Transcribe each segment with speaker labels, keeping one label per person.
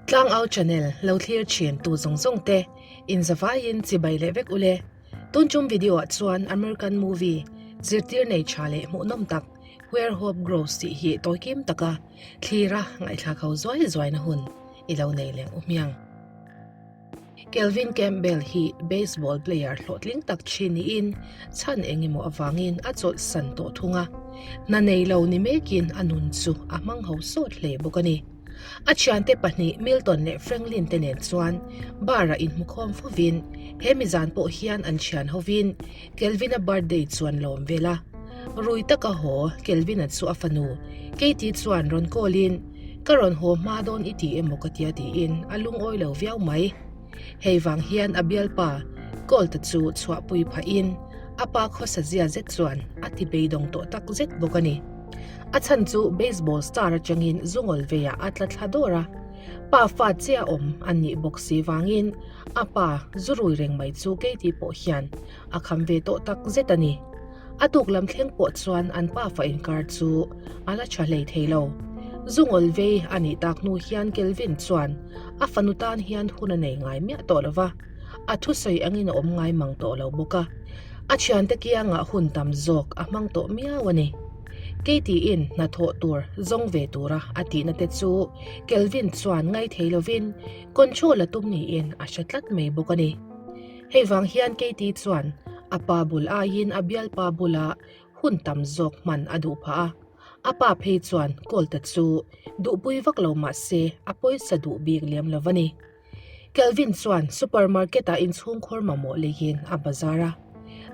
Speaker 1: Tlangau channel lo thlir thin tu zawng zawng te in zavaiin chibai leh vek ule. Tun tum video ah chuan American movie zirtir nei tha leh hmuhnawm tak Where Hope Grows tih hi tawikim taka thlira ngaihthlak ho zuai zuaina hun i lo nei leng u hmiang. Kelvin Campbell hi baseball player hlawhtling tak thin niin chhan eng emaw avangin a chawlhsan tawh thung a, hna nei lo ni mekin a nun chu a hmang ho sawt hle bawk a ni. A thiante pahnih Milton leh Franklin te nen chuan bar-ah inhmukhawm fovin he mizan pawh hian an thian hovin Kelvin-a birthday chuan lawm vel a. Rui taka haw Kelvin-a chu a fanu Katie chuan rawn call-in, Ka rawn haw hma dawn i ti emaw ka tia tiin a lungawi lo viau mai. Hei vang hian a bialpa Colt-a chu chhuahpui phahin a pa khawsa zia zet chuan a ti beidawng tawh tak zet bawk a ni. A chhan chu baseball star atangin zungawl veiah a tla thla dawr a, pa fa chiah awm an nih bawk si vangin a pa zu rui reng mai chu Katie pawh hian a kham ve tawh tak zet a ni. A tuk lam thleng pawh chuan an pafa inkar chu a la tha hlei thei lo. Zu ngawl vei a nih tak hnu hian Kelvin chuan a fanu tan hian hun a nei ngai miah tawh lo va, a thusawi angin a awm ngai mang tawh lo bawk a. A thiante kiangah hun tam zawk a hmang tawh miau a ni. Kei tiin hnathawh tur zawng ve tura a tihna te chu Kelvin chuan ngaithei lovin control a tum niin a hre tlat mai bawk a ni. Hei vang hian Katie chuan a pa bul aiin a bialpa bula hun tam zawk hman a duh phah a. A pa phei chuan Colt-a chu duhpui vak lo mah se a pawisa duh bik lem lo a ni. Kelvin chuan supermarket-ah inchhungkhur mamawh leiin a bazar a.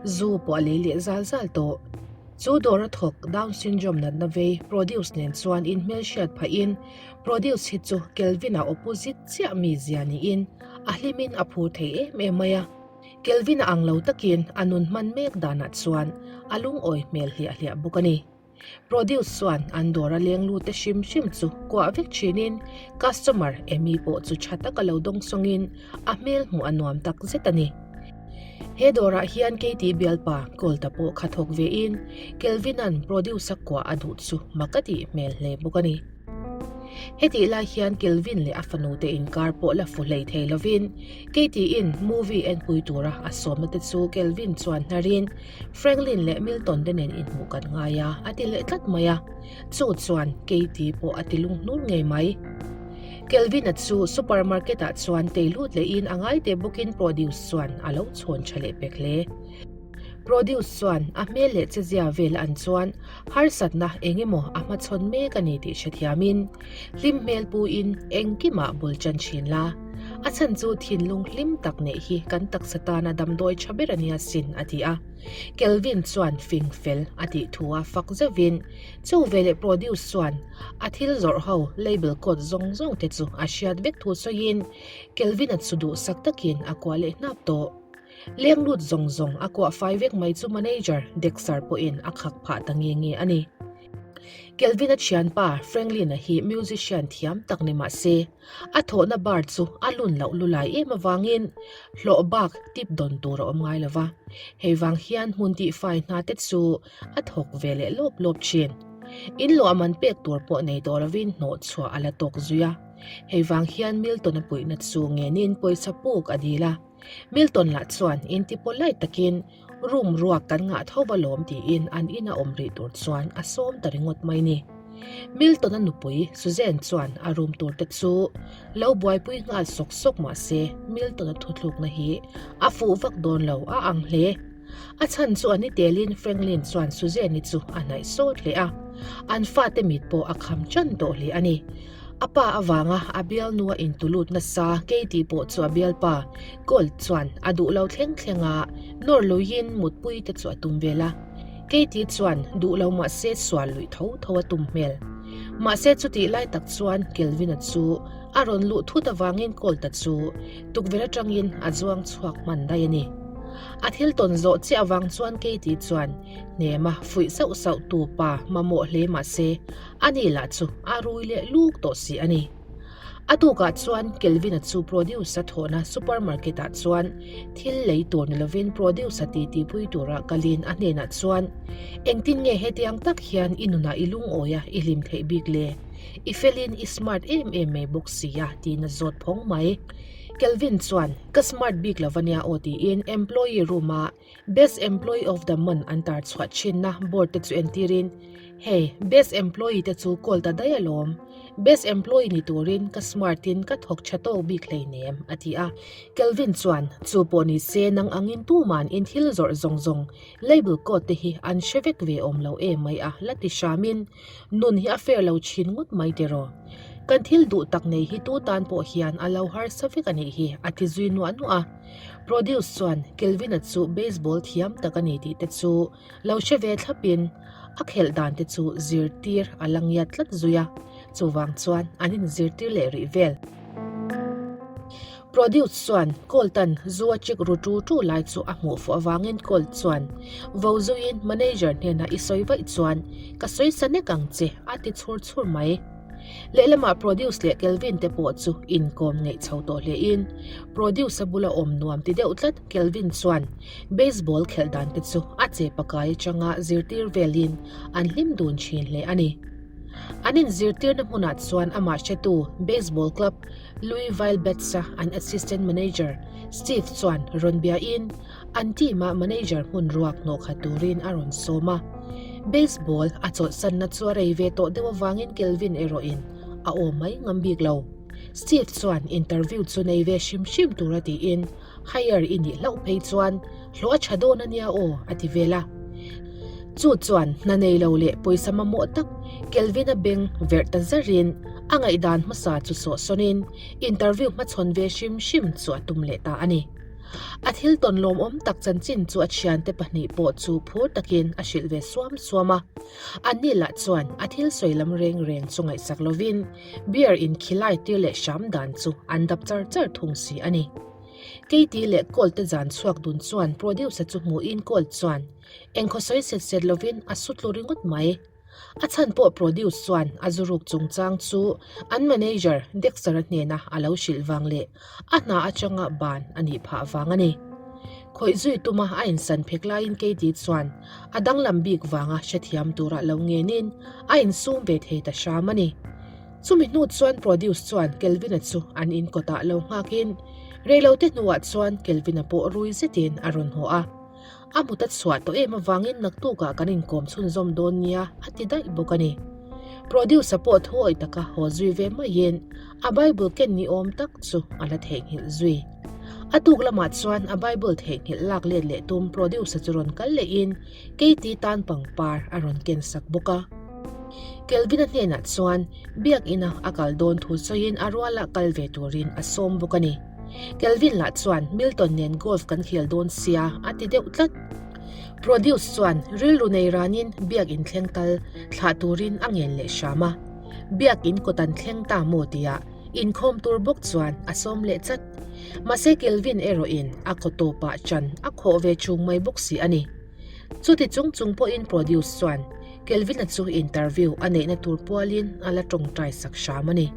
Speaker 1: Zu pawh a lei leh zal zal tawh. Chu dawr a thawk Down syndrome natna vei Produce nen chuan inhmelhriat phahin Produce hi chu Kelvin-a opposite chiah mi zia niin A hlimin a phur thei em em mai a. Kelvin-a ang lo takin a nun hman mek danah chuan a lungawi hmel hliah hliah bawk a ni. Produce chuan an dawr a leng lute hrim hrim chu kuah vek thinin customer Amy pawh chu tha taka lo dawng sawngin a hmel hmuh a nuam tak zet a ni. He dawrah hian Katie bialpa Colta pawh kha thawk vein Kelvin-a'n Produce-a kuah a duh chu mak a tih hmel hle bawk a ni. Hetih lai hian Kelvin leh a fanu te inkar pawh la fu hlei thei lovin Katie-in movie enpui tura a sawmna te chu Kelvin chuan hnarin Franklin leh Milton te nen inhmuh kan ngai a, a ti leh tlat mai a. Chu chuan Katie pawh a ti lunghnur ngei mai. Kelvin-a chu supermarket-ah chuan tei lut lehin a ngai te bawkin produce chuan a lo chhawn tha leh pek hle. Produce chuan a hmel leh chezia vel an chuan harsatna eng emaw a hmachhawn mek a ni tih hrethiamin hlim hmel puin engkimah bul tan thin la. A chhan chu thinlung hlim tak neih hi kan taksa tana damdawi tha ber a nia sin a ti a. Kelvin chuan fing fel a tih thu a fak zeuhin chu veleh Produce chuan a thil zawrh ho label code zawng zawng te chu a hriat vek thu sawiin Kelvin-a chu duhsak takin a kuah leh hnap tawh. Leng lut zawng zawng a kuah fai vek mai chu manager Dexter pawhin a khak phah ta nge nge a ni. Kelvin-a thianpa Franklin-a hi musician thiam tak ni mah se, a thawhna bar chu a lun loh lulai em avangin hlawh bak tip dawn tur a awm ngai lo va. Hei vang hian hmun tihfai hna te chu a thawk ve leh lawp lawp thin. In luah man pek tur pawh nei tawh lovin hnawh chhuah a la tawk zui a. Hei vang hian Milton-a puihna chu ngenin pawisa puk a dil a. Milton lah chuan inti polite takin room ruak kan ngah tho va lawm tiin an ina awm rih tur chuan a sawm ta ringawt mai ni. Milton-a nupui Suzanne chuan a room tur te chu lo buaipui nghal sawk sawk mah se Milton-a thuthlukna hi a fuh vak dawn lo a ang hle. A chhan chu a ni telin Franklin chuan Suzanne-i chu a hnaih sawt hle a, an fate mit pawh a kham ṭan tawh hle a ni. A pa avanga a bialnu a intulut nasa Katie pawh chu a bialpa Colt chuan a duh lo thleng thleng a, nawr luiin mutpui te chu a tum vel a. Katie chuan duh lo mahse sual luih tho tho a tum hmel. Mahse chutih lai tak chuan Kelvin-a chu a rawn luh thut avangin Colt-a chu tukverh atangin a zuang chhuak hman daih a ni. A thil tawn zawh chiah avang chuan Katie chuan hnema fuih sauh sauh tu pa mamawh hle mahse Ani lah chu a rui leh luk tawh si a ni. A tukah chuan Kelvin-a chu produce a thawhna supermarket-ah chuan thil lei tur ni lovin produce a titi pui tura kalin a hnenah chuan, Engtin nge hetiang tak hian i nunah i lungawi a i hlim theih bik le? I felin i smart em em mai bawk sia tiin a zawt phawng mai. Kelvin chuan, Ka smart bik lo ania aw tiin employee room a Best Employee of the Month an tar chhuah thinna board te chu entirin, Hei, Best Employee te chu call ta daih alawm. Best Employee ni turin ka smart in ka thawk tha tawk bik hleinem, a ti a. Kelvin chuan, Chu pawh ni se nang angin tuman in thil zawrh zawng zawng label code te hi an hre vek ve awm lo em mai a la ti hramin, Nun hi a fair lo thin ngawt mai tiraw? Kan thil duh tak nei hi tu tan pawh hian a lo harsa vek a nih hi, a ti zui nuah nuah a. Produce chuan Kelvin-a chu baseball thiam tak a ni tih te chu lo hre ve thlapin a khelh dan te chu zirtir a la ngiat tlat zui a, chuvang chuan an inzirtir leh rih vel. Produce chuan Colt-a'n zu a chik ru tu tu lai chu a hmuh fuh avangin Colt chuan vo zuiin manager hnenah i sawi vaih chuan ka sawi sa nek ang che a ti chhur chhur mai. Lehlamah Produce leh Kelvin te pawh chu inkawm ngeih chho tawh hlein Produce-a bula awm nuam ti deuh tlat Kelvin chuan baseball khelh dan te chu a che pakai atanga zirtir velin an hlim dun thin hle a ni. An inzirtirna hmunah chuan amah hretu baseball club Louisville Bats-a an assistant manager Steve chuan rawn biain an team-a manager hmun ruak hnawh khat turin a rawn sawm a. Baseball a chawlhsanna chu a rei ve tawh deuh avangin Kelvin erawhin a aw mai ngam bik lo. Steve chuan interview chu nei ve hrim hrim tura tiin hire i nih hlauh phei chuan hlawh a tha dawn a nia aw a ti vel a. Chu chuan hna nei lo leh pawisa mamawh tak Kelvin-a beng verh ta zarin a ngaihdan hmasa chu sawhsawnin interview hmachhawn ve hrim hrim chu a tum leh ta a ni. A thil tawn lawmawm tak chanchin chu a thiante pahnih pawh chu phur takin a hrilh ve suam suam a. Anni lah chuan a thil sawi lam reng reng chu ngaihsak lovin beer in khilai tir leh hram dan chu an dap char char thung si a ni. Katie leh Colt te zan chhuak dun chuan producer chu hmuhin Colt chuan engkhaw sawi set set lovin a su tlu ringawt mai. A chhan pawh produce chuan a zuruk chungchang chu an manager Dexter-a hnena a lo hrilh vang leh a hna atanga ban a nih phah vang a ni. Khawih zui tuma a insan phek laiin Katie chuan a danglam bik vanga hrethiam tura lo ngenin a insum ve thei ta hram a ni. Chumi hnu chuan produce chuan Kelvin-a chu an in kawtah lo nghakin reilote hnuah chuan Kelvin-a pawh rui zetin a rawn haw a. A mut a chhuah tawh em avangin naktukah kan inkawm chhunzawm dawn nia a ti daih bawk a ni. Producer pawh thu awih taka haw zui ve maiin a Bible ken ni awm tak chu a la theihnghilh zui. A tuk lamah chuan a Bible theihnghilh lak let leh tum producer chu rawn kal lehin Katie tan pangpar a rawn ken sak bawk a. Kelvin-a hnenah chuan biakina a kal dawn thu sawiin a ruala kal ve turin a sawm bawk a ni. Kelvin lah chuan Milton nen golf kan khel dawn sia a ti deuh tlat. Produce chuan rilru nei ranin biak in thleng tal thlah turin a ngen leh hram a. Biak in kawt an thleng ta maw tia inkhawm tur bawk chuan a sawm leh chat. Mahse Kelvin erawhin a kaw tawpah chan a khawh ve chung mai bawk si a ni. Chuti chung chung pawhin Produce chuan Kelvin-a chu interview a neihna tur pualin a la tawngtai sak hram a ni.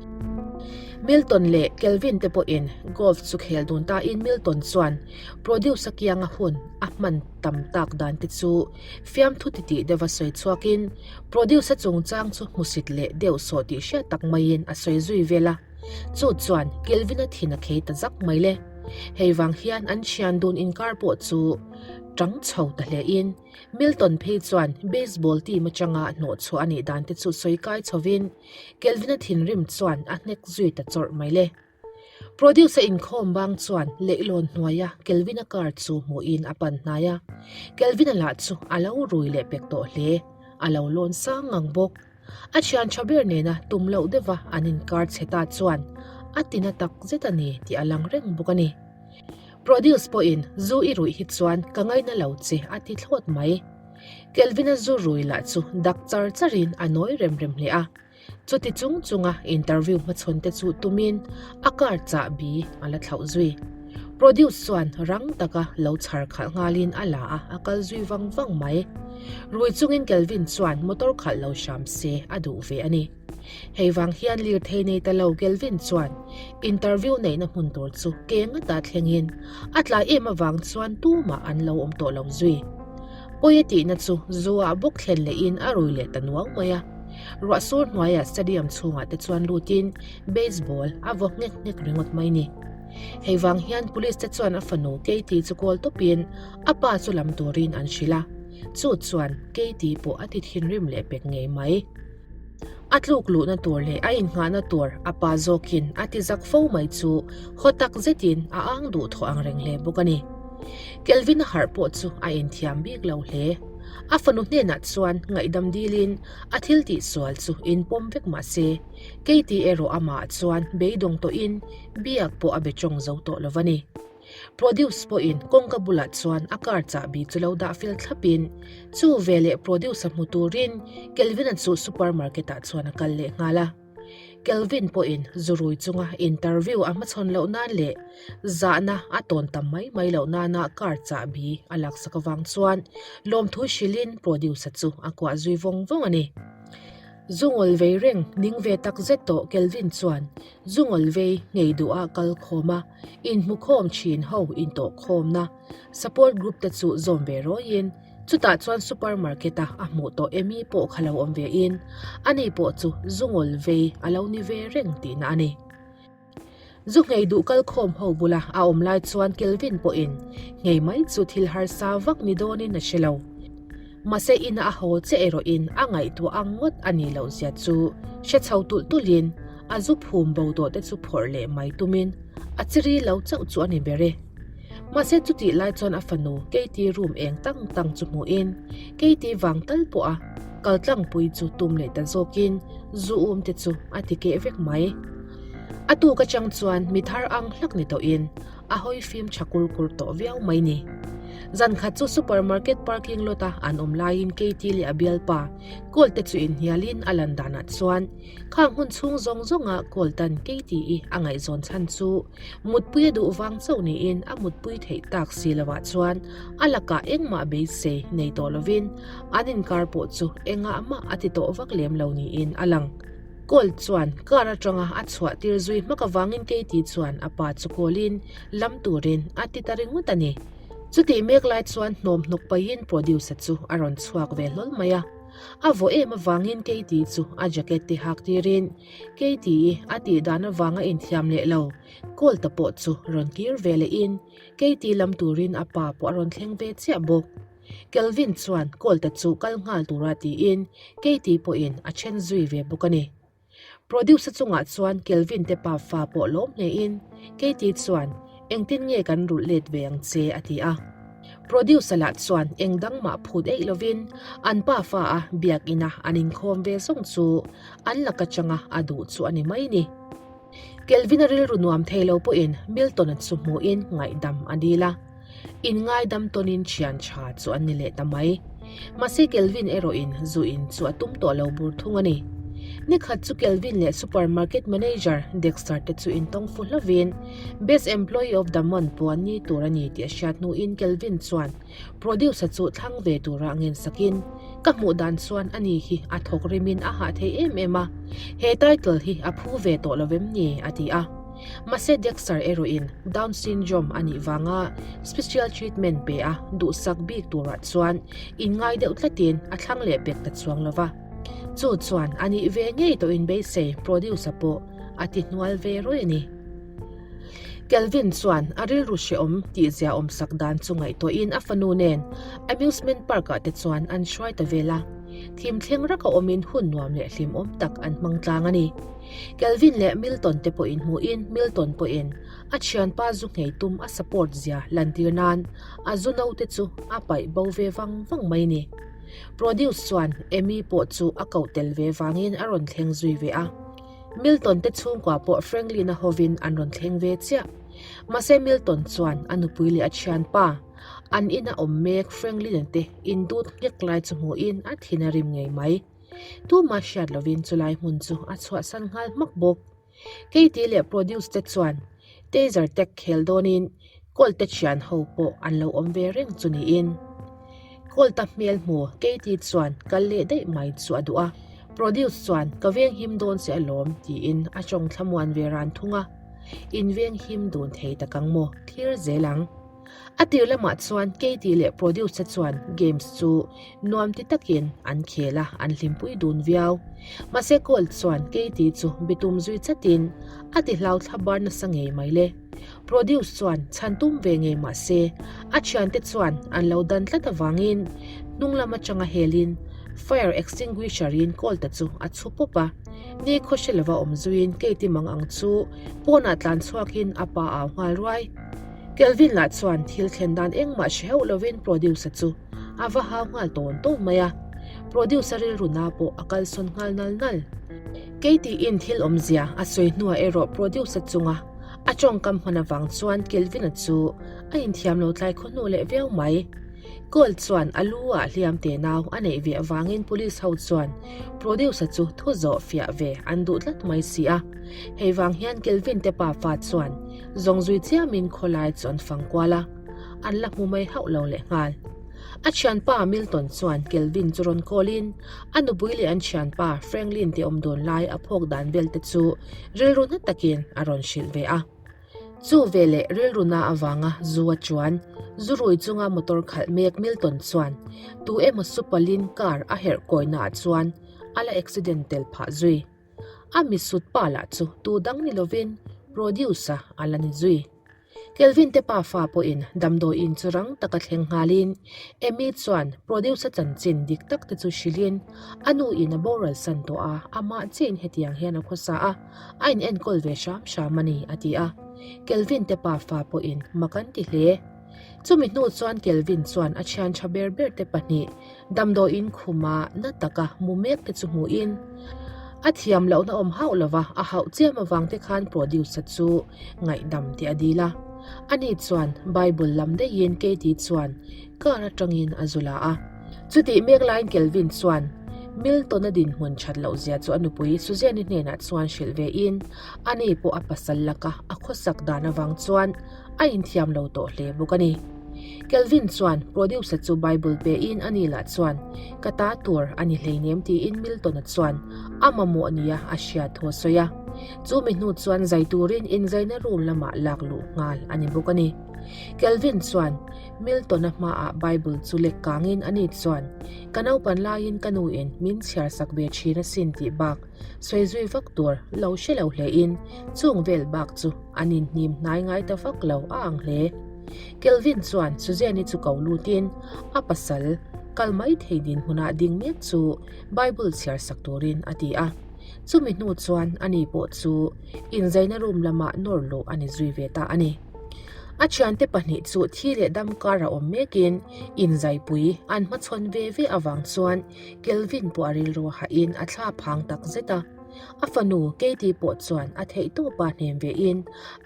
Speaker 1: Milton leh Kelvin te pawhin golf chu khel dun tain Milton chuan Produce-a kianga hun a hman tam tak dan te chu fiamthu titih deuha sawi chhuakin Produce-a chungchang chu hmusit leh deuh sawh tih hriat tak maiin a sawi zui vel a. Chu chuan Kelvin-a thin a khei ta zak mai le. Hei vang hian an thian dun inkar pawh chu tang chho ta hlein Milton phei chuan baseball team atanga hnawh chhuah a nih dan te chu sawi kai chhovin Kelvin-a thinrim chuan a hnek zui ta chawrh mai le. Produce-a inkhawm bang chuan leihlawn hnuaia Kelvin-a car chu hmuhin a pan hnai a, Kelvin-a lah chu a lo rui leh pek tawh hle, a lo lawn sang ngang bawk. A thian tha ber nena tum loh deuha an inkar chhe ta chuan a tina tak zet a ni tih a lang reng bawk a ni. Produce pawhin zu i ruih hi chuan ka ngaina lo che a ti thlawt mai. Kelvin-a zu rui lah chu dak char charin a nawi rem rem hle a. Chuti chung chunga interview hmachhawn te chu tumin a car chahbi a la thlauh zui. Produce chuan rang taka lo chhar khalh nghalin a la a, a kal zui vang vang mai. Rui chungin Kelvin chuan motor khalh lo hram se a duh ve a ni. Hei vang hian lirthei nei ta lo Kelvin chuan interview neihna hmun tur chu ke ngata thlengin a tlai em avang chuan tumah an lo awm tawh lo zui. Pawi a tihna chu zu ah bawk thlen lehin a rui leh ta nuau mai a. Ruah sur hnuaiah stadium chhungah te chuan lutin baseball a vaw nghek nghek ringawt mai ni. Hei vang hian police te chuan a fanu Katie chu kawl tawpin a pa chu lam turin an hrilh a, chu chuan Katie pawh a ti thinrim leh pek ngei mai. A tluk luhna tur leh a innghahna tur a pa zawkin a ti zak fo mai chu haw tak zetin a ang duh thawh ang reng hle bawk a ni. Kelvin-a harh pawh chu a inthiam bik lo hle. A fanu hnenah chuan ngaihdam dilin a thil tihsual chu inpawm vek mah se, Katie erawh amah chuan beidawng tawhin biak pawh a be tawng zo tawh lo va ni. Produce pawhin kawngka bulah chuan a car chahbi chu lo dah fel thlapin, chu veleh produce a hmu turin Kelvin-a chu supermarket ah chuan a kal leh nghal a. Kelvin pawhin zurui chunga interview a hmachhawn loh nan leh zahna a tawn tam mai mai loh nana car chahbi a laksak avang chuan lawmthu hrilhin produce-a chu a kuah zui vawng vawng a ni. Zungawl vei reng ning ve tak zet tawh Kelvin chuan zungawl vei ngei duha kal khawm a, inhmukhawm thin ho intawhkhawmna support group te chu zawm ve rawiin chutah chuan supermarket a a hmuh tawh Amy pawh kha lo awm ve in ani pawh chu zungawl vei a lo ni ve reng tihna a ni. Zu nghei duh kal khawm ho bula a awm lai chuan Kelvin pawhin nghei mai chu thil harsa vak ni dawnin a hre lo. Mahse ina a haw che erawhin a ngaihtuah ang ngawt a nih loh zia chu hre chho tulh tulhin a zu phum bo tawh te chu phawrh leh mai tumin a chiri lo chauh chu a ni ber e. Mahse chutih lai chuan a fanu Katie room eng tang tang chu hmuhin Katie vang tal pawh a kal tlangpui chu tum leh ta zawkin zu um te chu a ti keh vek mai. A tuk atang chuan mi thar ang hlak ni tawhin a hawi fim tha kur kur tawh viau mai ni. Zan khat chu supermarket parking lot a an awm laiin Katie leh a bialpa Cole te chu inhnialin a lan danah chuan khang hun chhung zawng zawnga Cole tan Katie i a ngaihzawn chhan chu mutpui a duh vang chauh niin a mutpui theih tak si lovah chuan a lakah engmah beisei nei tawh lovin an inkar pawh chu engah mah a ti tawh vak lem lo niin a lang. Call chuan car atanga a chhuah tir zui hmak avangin Katie chuan a pa chu call-in lam turin a ti ta ringawt a ni. Chutih mek lai chuan hnawm hnawk pahin producer chu a rawn chhuak ve hlawl mai a. A vaw em avangin Katie chu a jacket te hak tirin Katie-i a tih dan avanga inthiam leh lo call ta pawh chu rawn kir ve lehin Katie lam turin a pa pawh a rawn thleng ve chiah bawk. Kelvin chuan Colt-a chu kal nghal tura tiin Katie pawhin a then zui ve bawk a ni. Producer chungah chuan Kelvin te pa fa pawh lawm hlein Katie chuan engtin nge kan rulh let ve ang che a ti a. Producer lah chuan eng dang mah phut eih lovin an pa fa a biakina an inkhawm ve zawng chu an laka changa a duh chu a ni mai ni. Kelvin-a rilru nuam thei lo pawhin Milton-a chu hmuhin ngaihdam a dil a. In ngaidam tawnin thian tha chu an ni leh ta mai. Mahse Kelvin erawhin zu in chu a tum tawh lo bur thung a ni. Nikhat chu Kelvin leh supermarket manager Dexter te chu intawng fu hlovin Best Employee of the Month pawh an ni tur a ni tih a hriat hnuin Kelvin chuan producer chu thlang ve tura ngensakin ka hmuh dan chuan ani hi a thawk rimin a hah thei em em a, he title hi a phu ve tawh lovem ni a ti a. Mahse Dexter erawhin Down syndrome a nih vanga special treatment pe a duhsak bik turah chuan inngai deuh tlatin a thlang leh pek ta chuang lo va. Chu chuan a nih ve ngei tawhin beisei producer pawh a ti hnual ve rawih a ni. Kelvin chuan a rilru hrehawm tihzia awmsak dan chu ngaihtuahin a fanu nen amusement park ah te chuan an hruai ta vel a. Thim thleng raka awmin hun nuam leh hlimawm tak an hmang tlang a ni. Kelvin leh Milton te pawhin hmuhin Milton pawhin a thianpa zu nghei tum a support zia lantir nan a zu no te chu a paih bo ve vang vang mai ni. Produce chuan Amy pawh chu a koh tel ve vangin a rawn thleng zui ve a. Milton te chhungkua pawh Franklin-a hovin an rawn thleng ve chiah. Mahse Milton chuan a nupui leh a thianpa, an ina awm mek Franklin-a te indut nghek lai chu hmuhin a thin a rim ngei mai. Tumah hriat lovin chulai hmun chu a chhuahsan nghal hmak bawk. Katie leh Produce te chuan Taser tag khel dawnin Colt te thian ho pawh an lo awm ve reng chu niin. Colt-a hmel hmu Katie chuan kal leh daih mai chu a duh a, Produce chuan ka veng him dawn che alawm tiin a tawng thlamuan ve ran thung a. In veng him dun thei tak ang maw? Thlir zel ang. A tir lamah chuan Katie leh Produce-a chuan games chu nuam ti takin an khel a, an hlimpui dun viau. Mahse Colt chuan Katie chu bitum zui chatin a ti hlau thla bar nasa ngei mai le. Produce chuan chhan tum ve ngei mah se a thiante chuan an lo dan tlat avangin hnung lam atanga helin fire extinguisher in Colt-a chu a chhu pawp a. Ni khawhre lova awm zuiin Katie mang ang chu pawnah tlan chhuakin a pa au nghal ruai. Kelvin lah chuan thil thlen dan engmah hre hauh lovin Producer chu a va hau nghal tawn tawn mai a, Producer rilru na pawh a kalsawn nghal nal nal. Kei tiin thil awmzia a sawi hnuah erawh Producer chunga a tawngkam hman avang chuan Kelvin-a chu a inthiam lo tlai khaw hnu leh viau mai. Cole chuan a lu ah hliam te nau a neih ve avangin Police ho chuan Producer chu thu zawh fiah ve an duh tlat mai si a, hei vang hian Kelvin te pafa chuan Zawng zui chiamin khawlai chu an fang kual a, an la hmu mai hauh lo leh nghal. A thianpa Milton chuan Kelvin chu rawn call in, a nupui leh an thianpa Franklin te awm dawn lai a phawk dan vel te chu rilru na takin a rawn hrilh ve a. Chu veleh rilru na avanga zu a chuan zu rui chunga motor khalh mek Milton chuan tu emaw supalin car a herh kawina ah chuan a la accident tel phah zui. A misut pa lah chu tu dang ni lovin Produce-a a la ni zui. Kelvin te pafa pawhin damdawiin chu rang taka thleng nghalin Amy chuan Produce-a chanchin dik tak te chu hrilhin a nu in a boral san tawh a, amah chiahin hetiang hian a khawsa a, a inenkawl ve hram hram a ni a ti a. Kelvin te pafa pawhin mak an ti hle. Chumi hnu chuan Kelvin chuan a thian tha ber ber te pahnih Damdawiin khuma na taka mu mek te chu hmuhin a thiam lohna awm hauh lova a hauh chiam avang te khan producer chu ngaihdam tih a dil a. Ani chuan Bible lam daihin Katie chuan car atangin a zu la a. Chutih mek laiin Kelvin chuan Milton-a dinhmun that loh zia chu a nupui Suzanne-i hnenah chuan hrilh vein ani pawh a pasal laka a khawsak dan avang chuan a inthiam lo tawh hle bawk a ni. Kelvin chuan producer chu Bible pe in ani lah chuan ka ta tur a ni hleinem tiin Milton-a chuan a mamawh nia a hriat thu a sawi a. Chu mi hnu chuan zai turin inzaina room lamah lak luh nghal a ni bawk a ni. Kelvin chuan Milton-a hmaah Bible chu lek kangin ani chuan ka naupan laiin ka nuin min chhiar sak ve thin asin tih bak sawi zui vak tur lo hre lo hlein chung vel bak chu an inhnim hnai ngai ta vak lo a ang hle. Kelvin chuan Suzanne-i chu ko lutin a pasal kal mai thei dinhmunah ding mek chu Bible chhiar sak turin a ti a. Chumi hnu chuan ani pawh chu inzaina room lamah nawr luh a ni zui ve ta a ni. A thiante pahnih chu thi leh dam kar a awm mekin inzaipui an hmachhawn ve ve avang chuan Kelvin pawh a rilru hahin a thla phang tak zet a. A fanu Katie pawh chuan a theih tawpa hnem vein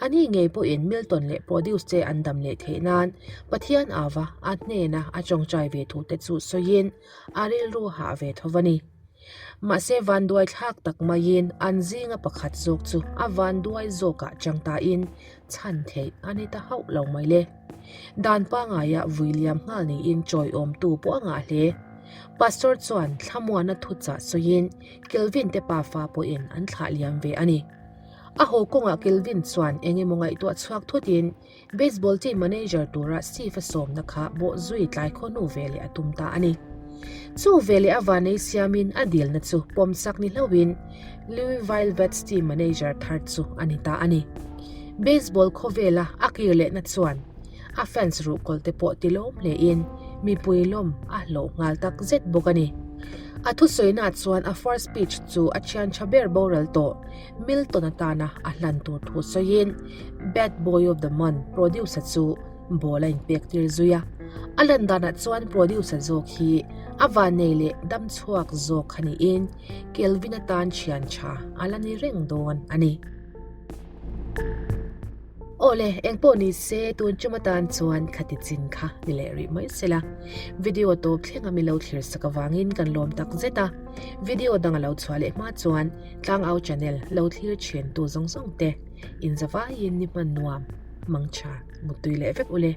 Speaker 1: a ni ngei pawhin Milton leh Produce te an dam leh theih nan Pathian ava a hnena a tawngtai ve thu te chu sawiin a rilru hah ve tho a ni. Mahse vanduai thlak tak maiin an zinga pakhat zawk chu a vanduai zawkah chang tain chhan theih a ni ta hauh lo mai le. Dan pangaia vui liam nghal niin chawiawmtu pawh a ngah hle. Pastor chuan thlamuana thuchah sawiin Kelvin te pafa pawhin an thlah liam ve a ni. A haw kawngah Kelvin chuan eng emaw ngaihtuah chhuak thutin baseball team manager tura Steve a sawmna kha bawh zui tlai khawhnu ve leh a tum ta a ni. Chu veleh a vanei siamin a dilna chu pawmsak ni hlauhin Louisville Vets team manager thar chu a ni ta a ni. Baseball khawvela a kir lehna chuan a fans ruhkawl te pawh ti lawm hlein mipui lawm a hlawh nghal tak zet bawk a ni. A thusawina chuan a first pitch chu a thian tha ber boral tawh Milton atana a hlan tur thu sawiin Bad Boy of the Month producer chu ball a inpek tir zui a. A lan danah chuan producer zawk hi a vannei leh dam chhuak zawk a niin Kelvin atan thian tha a la ni reng dawn a ni. Awle, engpawh ni se tun chum atan chuan khati chin kha ni leh rih mai sela. Video tawp thleng a mi lo thlir sak avangin kan lawm tak zet a. Video dang a lo chhuah leh hma chuan Tlangau channel lo thlir thin tu zawng zawng te inzavaiin ni hman nuam, mangtha, muttui leh vek ule.